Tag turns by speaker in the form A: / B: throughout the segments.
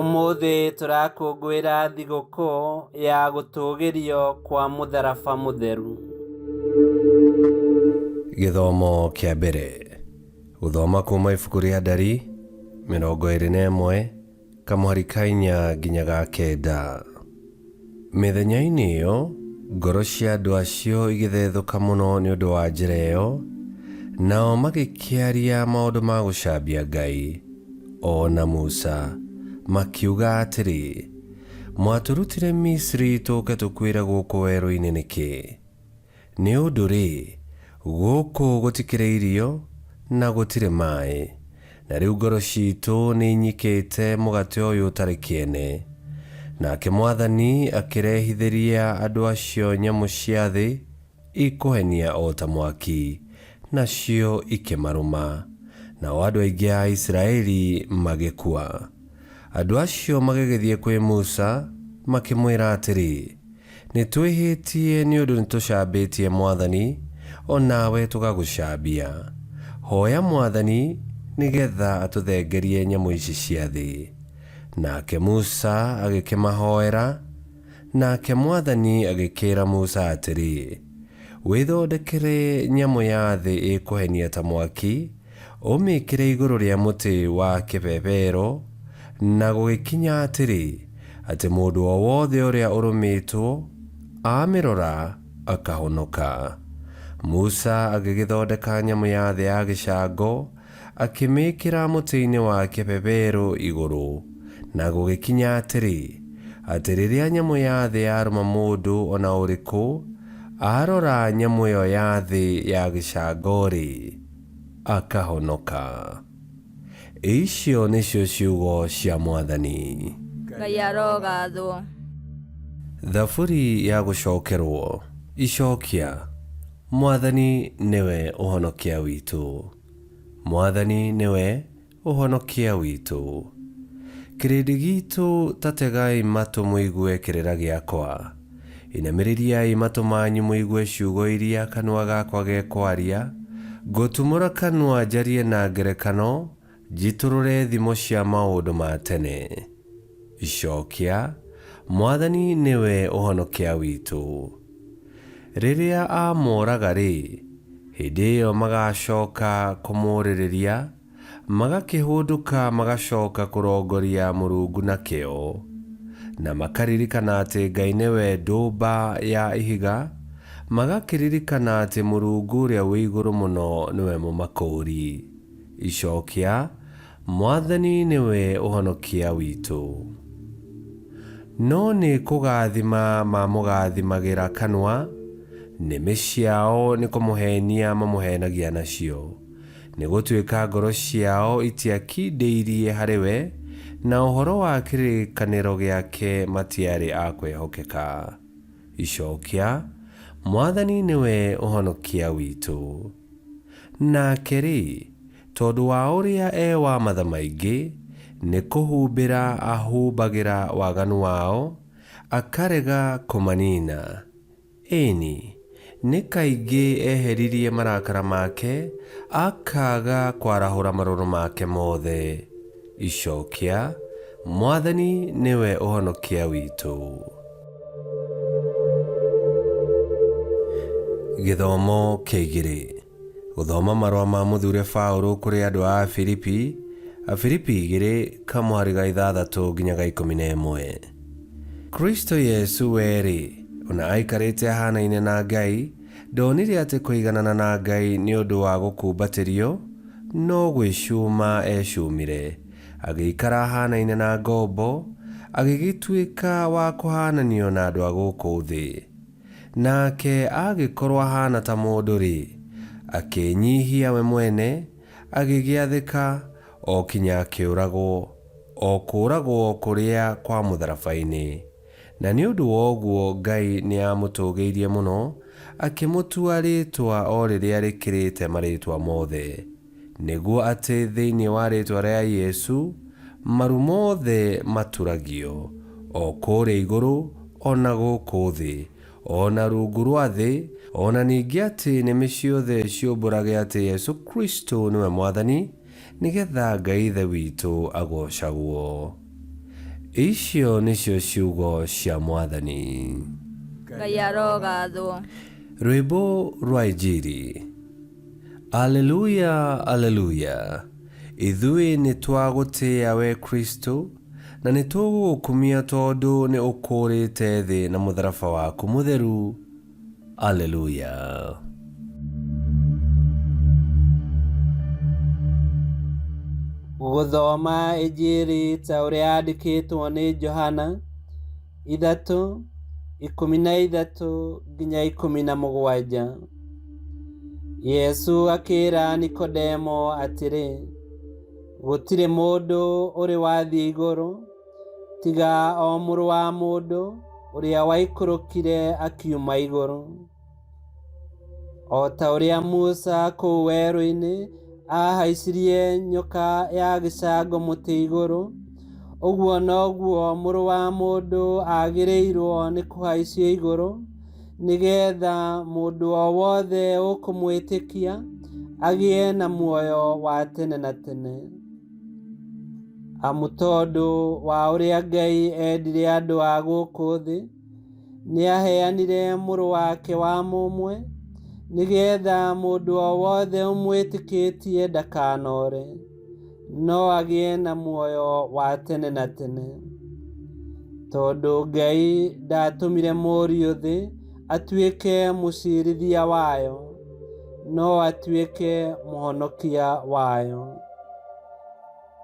A: Ũmũthĩ tũrakũngũĩra thigũkũ ya gũtũũgĩrio kwa mũtharaba mũtheru.
B: Gĩthomo kĩa mbere. Gũthoma kuma ibuku rĩa Ndari 21 kamũhari ka inya nginya ga kenda. Mĩthenya-inĩ ĩyo, ngoro cia andũ acio igĩthethũka mũno nĩ ũndũ wa njĩra ĩyo, nao magĩkĩaria maũndũ ma gũcambia Ngai, o na Musa, makiuga atĩrĩ, Mwatũrutire Misiri tũũke tũkuĩre gũkũ werũ-inĩ nĩkĩ? Nĩ ũndũ-rĩ, gũkũ gũtikĩrĩ irio na gũtirĩ maĩ, na rĩu ngoro ciitũ nĩinyikĩte mũgate ũyũ ũtarĩ kĩene. Nake Mwathani akĩrehithĩria andũ acio nyamũ cia thĩ ikũhenia o ta mwaki, nacio ikĩmarũma, nao andũ aingĩ a Isiraeli magĩkua. Andũ acio magĩgĩthiĩ kwĩ Musa, makĩmwĩra atĩrĩ, Nĩtwĩhĩtie nĩ ũndũ nĩtũcambĩtie Mwathani, o nawe tũgagũcambia. Hoya Mwathani nĩ getha atũthengerie nyamũ ici cia thĩ. Nake Musa agĩkĩmahoera, nake Mwathani agĩkĩĩra Musa atĩrĩ, Wĩthondekere nyamũ ya thĩ ĩkũhenia ta mwaki, Ũmĩĩkĩre igũrũ rĩa mũtĩ wa kĩbebero, na gũgĩkinya atĩrĩ, atĩ mũndũ o wothe ũrĩa ũrũmĩtwo, aamĩrora, akahonoka. Musa agĩgĩthondeka nyamũ ya thĩ ya gĩcango, akĩmĩĩkĩra mũtĩ-inĩ wa kĩbebero igũrũ, na gũgĩkinya atĩrĩ, atĩ rĩrĩa nyamũ ya thĩ yarũma mũndũ o na ũrĩkũ, aarora nyamũ ĩo ya thĩ ya gĩcango-rĩ, akahonoka. Icio nĩcio ciugo cia Mwathani.
C: Ngai arogathwo.
B: Thaburi ya gũcokerwo. Icokia, Mwathani nĩwe ũhonokia witũ. Mwathani nĩwe Ũhonokia witũ. Kĩrĩndĩ giitũ ta tegai matũ mũigue kĩrĩra gĩakwa, inamĩrĩriai matũ manyu mũigue ciugo iria kanua gakwa gekwaria, ngũtumũra kanua njarie na ngerekano, njitũrũre thimo cia maũndũ ma tene. Icokia, Mwathani nĩwe ũhonokia witũ. Rĩrĩa aamooraga-rĩ, hĩndĩ ĩyo magacooka kũmũũrĩrĩria, magakĩhũndũka magacooka kũrongoria Mũrungu na kĩyo, na makaririkana atĩ Ngai nĩwe ndũmba ya ihiga, magakĩririkana atĩ Mũrungu Ũrĩa wĩ Igũrũ Mũno nĩwe mũmakũũri. Icokia, Mwathani nĩwe ũhonokia witũ. No nĩ kũgathima mamũgathimagĩra kanua, nĩmĩ ciao nĩ kũmũhenia mamũhenagia nacio, nĩ gũtuĩka ngoro ciao itiakindĩirie harĩ we, na ũhoro wa kĩrĩkanĩro gĩake matiarĩ a kwĩhokeka. Icokia, Mwathani nĩwe ũhonokia witũ. Nake-rĩ, tondũ wa ũrĩa e wa matha maingĩ, nĩ kũhumbĩra ahumbagĩra waganu wao, akarega kũmanina. Ĩĩ-ni, nĩ kaingĩ eheririe marakara make, akaaga kwarahũra marũrũ make mothe. Icokia, Mwathani nĩwe ũhonokia witũ. Gĩthomo kĩa igĩrĩ. Gũthoma marũa ma mũthure Paũlũ kũrĩ andũ a Afilipi, Afilipi igĩrĩ kamũhari ga ithathatũ nginya ga ikũmi na ĩmwe. Kristo Yesu we-rĩ, o na aikarĩte ahanaine na Ngai, ndonire atĩ kũiganana na Ngai nĩ ũndũ wa gũkumbatĩrio, no gwĩcuma ecumire, agĩikara ahanaine na ngombo, agĩgĩtuĩka wa kũhaananio na andũ a gũkũ thĩ. Nake agĩkorũo ahaana ta mũndũ-rĩ, akĩĩnyihia we mwene, agĩgĩathĩka, o kinya akĩũragwo, o kũũragwo kũrĩa kwa mũtharaba-inĩ. Na nĩ ũndũ wa ũguo Ngai nĩaamũtũũgĩirie mũno, akĩmũtua rĩĩtwa o rĩrĩa rĩkĩrĩte marĩĩtwa mothe, nĩguo atĩ thĩinĩ wa rĩĩtwa rĩa Yesu maru mothe maturagio, o kũrĩa igũrũ, o na gũkũ thĩ, o na rungu rwa thĩ, o na ningĩ atĩ nĩmĩ ciothe ciumbũrage atĩ Yesu Kristo nĩwe Mwathani, nĩ getha Ngai Ithe witũ agoocagwo. Icio nĩcio ciugo cia Mwathani.
C: Ngai arogathwo.
B: Rwĩmbo rwa Injiri. Aleluya, aleluya. Ithuĩ nĩ twagũtĩĩa we Kristo, na nĩ tũgũgũkumia tondũ nĩ ũkũũrĩte thĩ na mũtharaba waku mũtheru. Aleluya.
A: Gũthoma Injiri ta ũrĩa yandĩkĩtwo nĩ Johana 3:13-17. Yesu akĩra Nikodemo atĩrĩ, gũtirĩ mũndũ ũrĩ wathiĩ igũrũ tiga o Mũrũ wa Mũndũ ũrĩa waikũrũkire akiuma igũrũ. O ta ũrĩa Musa kũu werũ-inĩ aahaicirie nyoka ya gĩcango mũtĩ igũrũ, ũguo noguo Mũrũ wa Mũndũ agĩrĩirwo nĩ kũhaicio igũrũ, nĩgeetha mũndũ o wothe ũkũmwĩtĩkia agĩe na muoyo wa tene na tene. Amu tondũ wa ũrĩa Ngai endire andũ a gũkũ thĩ, nĩaheanire Mũrũ wake wa mũmwe, nĩgeetha mũndũ o wothe ũmwĩtĩkĩtie ndakanore, no agĩe na muoyo wa tene na tene. Tondũ Ngai ndaatũmire Mũriũ thĩ atuĩke mũciirithia wayo, no atuĩke mũhonokia wayo.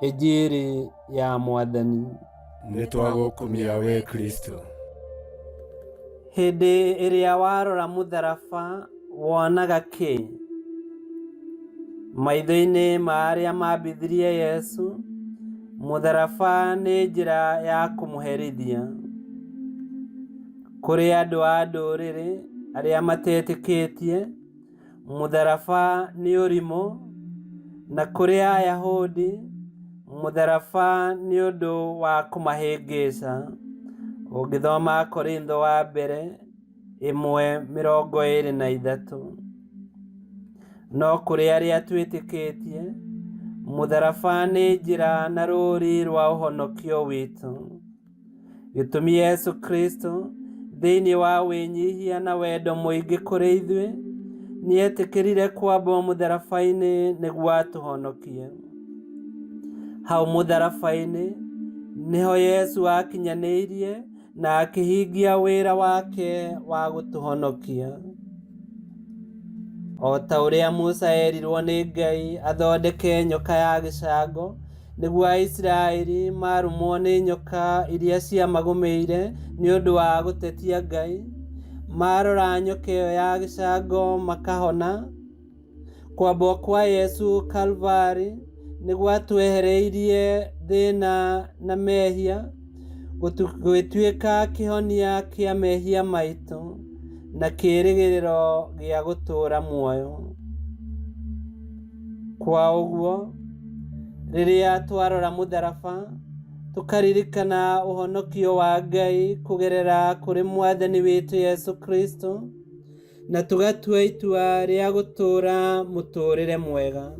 A: Injiri ya Mwathani.
D: Nĩ twagũkumia we Kristo.
A: Hĩndĩ ĩrĩa warora mũtharaba wonaga kĩ? Maitho-inĩ ma arĩa mambithirie Yesu, mũtharaba nĩ njĩra ya kũmũherithia. Kũrĩ andũ a ndũrĩrĩ arĩa matetĩkĩtie, mũtharaba nĩ ũrimũ, na kũrĩ Ayahudi, mũtharaba nĩ ũndũ wa kũmahĩngĩca. Ũngĩthoma Korintho wa mbere 1:23. No kũrĩ arĩa twĩtĩkĩtie, mũtharaba nĩ njĩra na rũũri rwa ũhonokio witũ. Gĩtũmi Yesu Kristo thĩinĩ wa wĩnyihia na wendo mũingĩ kũrĩ ithuĩ, nĩetĩkĩrire kwambwo mũtharaba-inĩ nĩguo atũhonokie. Hau mũtharaba-inĩ nĩho Yesu akinyanĩirie na akĩhingia wĩra wake wa gũtũhonokia. O ta ũrĩa Musa erirwo nĩ Ngai athondeke nyoka ya gĩcango nĩguo Aisiraeli marũmwo nĩ nyoka iria ciamagũmĩire nĩ ũndũ wa gũtetia Ngai, marora nyoka ĩyo ya gĩcango makahona. Kwambwo kwa Yesu Kalvari nĩ gwatwehereirie thĩna na mehia, gũgĩtuĩka kĩhonia kĩa mehia maitũ na kĩĩrĩgĩrĩro gĩa gũtũũra muoyo. Kwa ũguo, rĩrĩa twarora mũtharaba, tũkaririkana ũhonokio wa Ngai kũgerera kũrĩ Mwathani witũ Yesu Kristo, na tũgatua itua rĩa gũtũũra mũtũũrĩre mwega.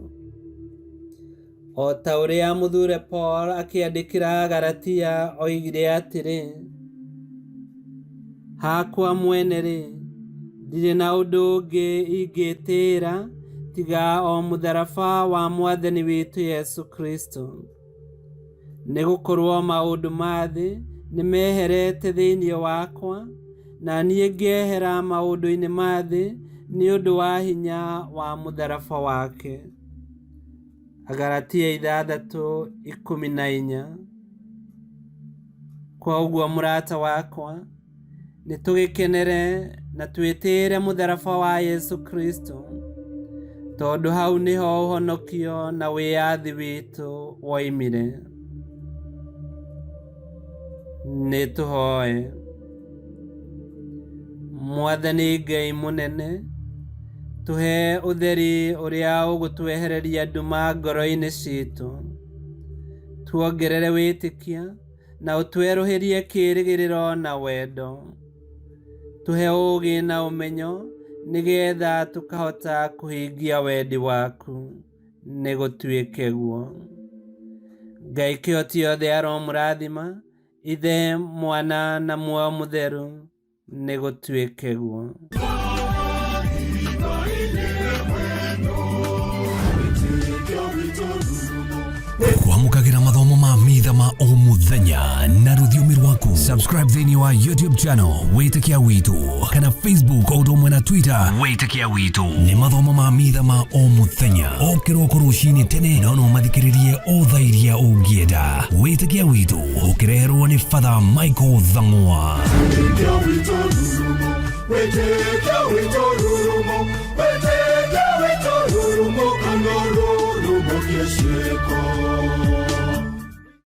A: O ta ũrĩa mũthure Paul akĩandĩkĩra Galatia oigire atĩrĩ, hakwa mwene-rĩ, ndirĩ na ũndũ ũngĩ ingĩtĩĩra tiga o mũtharaba wa Mwathani witũ Yesu Kristo. Nĩgũkorwo maũndũ ma thĩ nĩmeherete thĩinĩ wakwa, na niĩ ngehera maũndũ-inĩ ma thĩ nĩ ũndũ wa hinya wa mũtharaba wake. Agalatia 6:14. Kwa ũguo mũrata wakwa, nĩtũgĩkenere na twĩtĩĩre mũtharaba wa Yesu Kristo, tondũ hau nĩho ũhonokio na wĩyathi witũ woimire. Nĩtũhoe. Mwathani Ngai mũnene, tũhe ũtheri ũrĩa ũgũtwehereria nduma ngoro-inĩ citũ, tuongerere wĩtĩkia na ũtwerũhĩrie kĩĩrĩgĩrĩro na wendo. Tũhe ũũgĩ na ũmenyo nĩgetha tũkahota kũhingia wendi waku. Nĩgũtuĩke guo. Ngai kĩhoti yothe aromũrathima, Ithe, Mwana na Muoyo Mũtheru, nĩ gũtuĩke guo.
E: Kwamũkagĩra mathomo ma mitha ma o mũthenya na rũthiomi rwaku. Subscribe thĩinĩ wa YouTube channel Wĩtĩkia Witũ kana Facebook o ũndũ ũmwe na Twitter Wĩtĩkia Witũ. Nĩ mathomo ma mitha ma o mũthenya o kĩroko rũcinĩ tene, no no mathikĩrĩrie o thaa iria ũngĩenda. Wĩtĩkia Witũ ũkĩreherwo nĩ Father Michael Thang'wa.
F: Wĩtĩkia witũ rurumo, wĩtĩkia witũ rurumo, kana rurumo kĩciĩko.